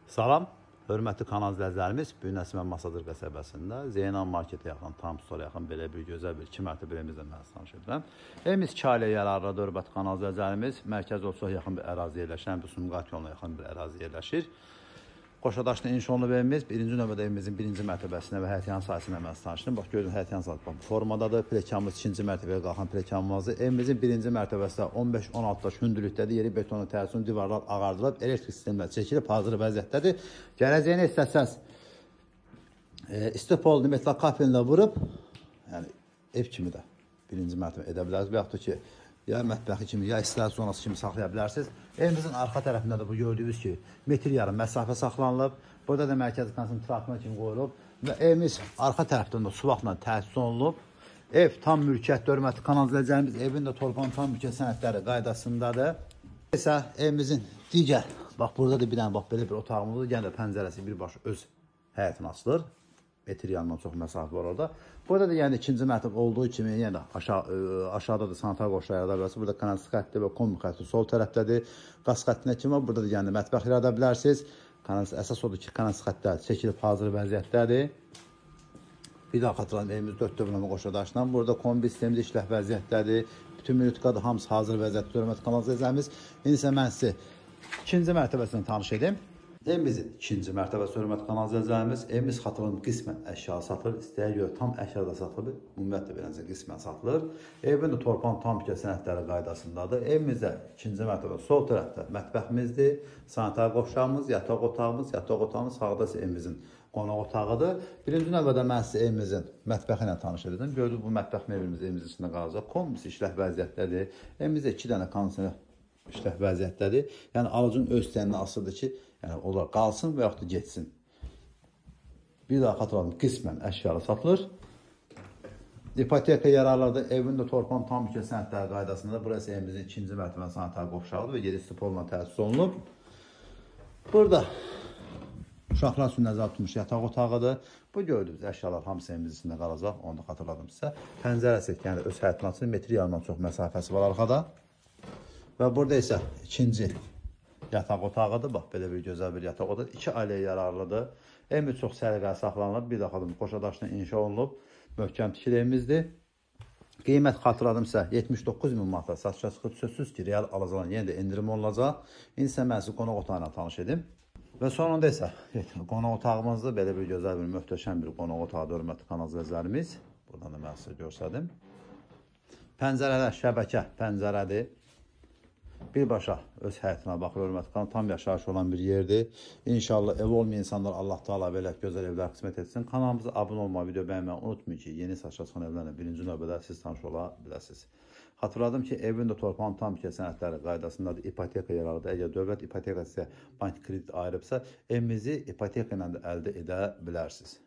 Salam, hörmətli kanal izləyicilərimiz. Bu gün mən Masazır qəsəbəsində Zeynan marketə yaxın, tam stora yaxın belə bir gözəl bir 2 mərtəbəli evimizlə mən tanış edirəm. Evimiz 2 ailəyə yararlıdır, hörmətli kanal izləyicilərimiz. Mərkəz olsa yaxın bir ərazi yerləşən, bu Sumqayıt yoluna yaxın bir ərazi yerləşir. Qoşadaşlı inşa olunub evimiz. Birinci növbədə evimizin birinci mərtəbəsinə və həyətyan sahəsinə mən tanış edirəm. Bax, görün, həyətyan sahəsi bax, bu formadadır. Plekamız ikinci mərtəbəyə qalxan plekamımızdır. Evimizin birinci mərtəbəsi 15-16 daş hündürlükdədir. Yeri betonu təzim, divarlar ağardılıb, elektrik sistemlər çəkilib, hazır vəziyyətdədir. Gələcəyini istəsəz, istipolunu metal kafelinə vurub, yəni ev kimi də birinci mərtəbə edə bilərsiniz. Və yaxud da ki, ya mətbəxi kimi, ya istirahət zonası kimi saxlaya bilərsiniz. Evimizin arxa tərəfində də bu gördüyünüz ki, metr yarım məsafə saxlanılıb. Burada da mərkəzi kondisioner traktor kimi qoyulub və evimiz arxa tərəfdən də suvaqla təchiz olunub. Ev tam mülkiyyətdə, hörmətli kanal izləyicilərimiz, evin də torpağın tam mülkiyyət sənədləri qaydasındadır. Isə evimizin digər, bax burada da bir dənə bax belə bir otağımızdır. Yəni də pəncərəsi birbaşa öz həyətinə açılır. Metr yanından çox məsafə var orada. Burada da yəni ikinci mərtəbə olduğu kimi, yəni aşağıda da sanitar qoşa yarada bilərsiniz. Burada kanalizasiya xətti və kombi xətti sol tərəfdədir. Qaz xəttinə kimi var. Burada da yəni mətbəx yarada bilərsiniz. Əsas odur ki, kanalizasiya xəttləri çəkilib hazır vəziyyətdədir. Bir daha xatırlayın, evimiz 4 dövləmə qoşadaşla. Burada kombi sistemi də işləh vəziyyətdədir. Bütün minutkadır, hamısı hazır vəziyyətdə, hörmətli kanal izləyicilərimiz. İndi isə mən sizi ikinci mərtəbəsini tanış edim. Evimizin ikinci mərtəbəsi, hörmətli kanal izləyicilərimiz. Evimiz xatırlayın, qismən əşya satılır. İstəyə görə tam əşya da satılır. Ümumiyyətlə beləncə qismən satılır. Evin də torpağın tam mülkiyyət sənədləri qaydasındadır. Evimizdə ikinci mərtəbə sol tərəfdə mətbəximizdir, sanitar qovşağımız, yataq otağımız, yataq otağımız sağda isə evimizin qonaq otağıdır. Birinci növbədə mən sizə evimizin mətbəxi ilə tanış edəcəm. Gördünüz, bu mətbəx mebelimiz evimizin içində qalacaq. Kombisi işləh vəziyyətdədir. Evimizdə 2 dənə kondisioner işləh vəziyyətdədir. Yəni alıcının öz istəyəninə asılıdır ki, yəni onlar qalsın və yaxud da getsin. Bir daha xatırladım, qismən əşyalı satılır. İpoteka yararlıdır. Evin də torpağın tam mülkiyyət sənədləri qaydasında. Burası evimizin ikinci mərtəbə sanitar qovşağıdır və yeri istipolla təchiz olunub. Burada uşaqlar üçün nəzərdə tutulmuş yataq otağıdır. Bu gördüyünüz əşyalar hamısı evimizin içində qalacaq. Onu da xatırladım sizə. Pəncərəsi, yəni öz həyətinə açılır. Metr yarımdan çox məsafəsi var arxada. Və burada isə ikinci yataq otağıdır. Bax, belə bir gözəl bir yataq otağı. 2 ailəyə yararlıdır. Evimiz çox səliqəli saxlanılıb. Bir daha xatırladım, qoşadaşla inşa olunub. Möhkəm tikili evimizdir. Qiymət xatırladım sizə 79 min manata satışa çıxıb. Sözsüz ki, real alıcıların yenə də endirim olunacaq. İndi isə mən sizi qonaq otağı ilə tanış edim. Və sonunda isə qonaq otağımızda belə bir gözəl bir möhtəşəm bir qonaq otağıdır, hörmətli kanal izləyicilərimiz. Buradan da mən sizə göstərdim. Pəncərələr şəbəkə pəncərədir. Birbaşa öz həyətinə baxır, hörmətli kanal, tam yaşayış olan bir yerdir. İnşallah ev olmayan insanlar Allah Teala belə gözəl evlər qismət etsin. Kanalımıza abunə olmağı, video bəyənməyi unutmayın ki, yeni satışa çıxan evlərlə birinci növbədə siz tanış ola biləsiniz. Xatırladım ki, evin də torpağın tam mülkiyyət sənədləri qaydasındadır, ipoteka yararlıdır. Əgər dövlət ipotekası sizə bank kredit ayırıbsa, evimizi ipoteka ilə də əldə edə bilərsiniz.